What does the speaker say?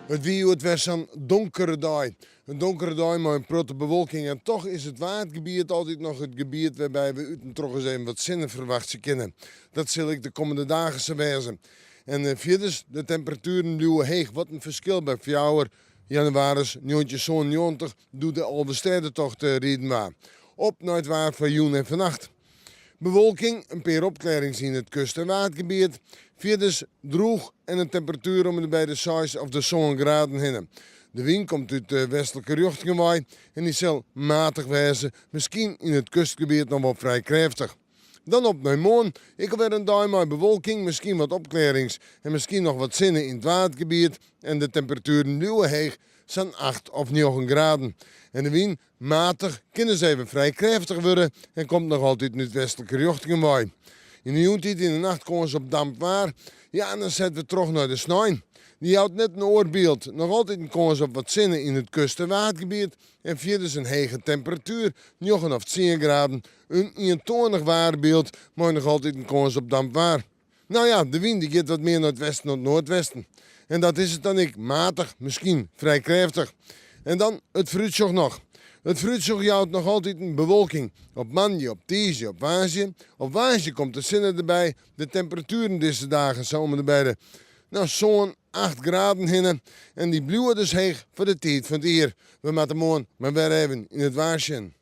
It wie hjoed wer sa'n donkere dei. In donkere dei mei in protte bewolking en toch is it Waadgebiet altyd noch it gebiet wêrby we út en troch ris even wat sinne ferwachtsje kinne. Dat sil ek de kommende dagen sa wêze. En fierders, de temperatueren bliuwe heech. Wat in ferskil by 4 jannewaris 1997 doe't de Alvestêdetocht riden waard. Op nei it waar foar jûn en fannacht. Bewolking, in pear opklearrings yn it kust en Waadgebiet. Fierders drûch en in temperatuer om en by de seis of de sân graden hinne. De wyn komt út de westlike rjochtingen wei en dy sil matich wêze, miskien yn it kustgebiet noch wol frij krêftich. Dan op nei moarn, ek alwer in dei mei bewolking, miskien wat opklearrings en miskien noch wat sinne yn it Waadgebiet en de temperatueren bliuwe heech, sa'n acht of njoggen graden. En de wyn Matich, kin dus even frij krêftich wurde en komt noch altyd út westlike rjochtingen wei. Yn de jûntiid yn de nacht kâns op damp waar. Ja, en dan sette we troch nei de snein. Dy jout net in oar byld. Noch altyd in kâns op wat sinne yn it kust en Waadgebiet en fierders in hege temperatuer, njoggen of tsien graden. In ientoanich waarbyld mei noch altyd in kâns op damp waar. No ja, de wyn dy giet wat mear nei it westen oant noardwesten. En dat is it dan ek, matich, miskien frij krêftich. En dan it foarútsjoch noch. It foarútsjoch jout noch altiten bewolking. Op moandei, op tiisdei, op woansdei. Op woansdei komt de sinne derby. De temperatueren dizze dagen sa om en by de no, sân, acht graden hinne. En dy bliuwe dus heech foar de tiid fan it jier. We moatte moarn mar wer even yn it waar sjen.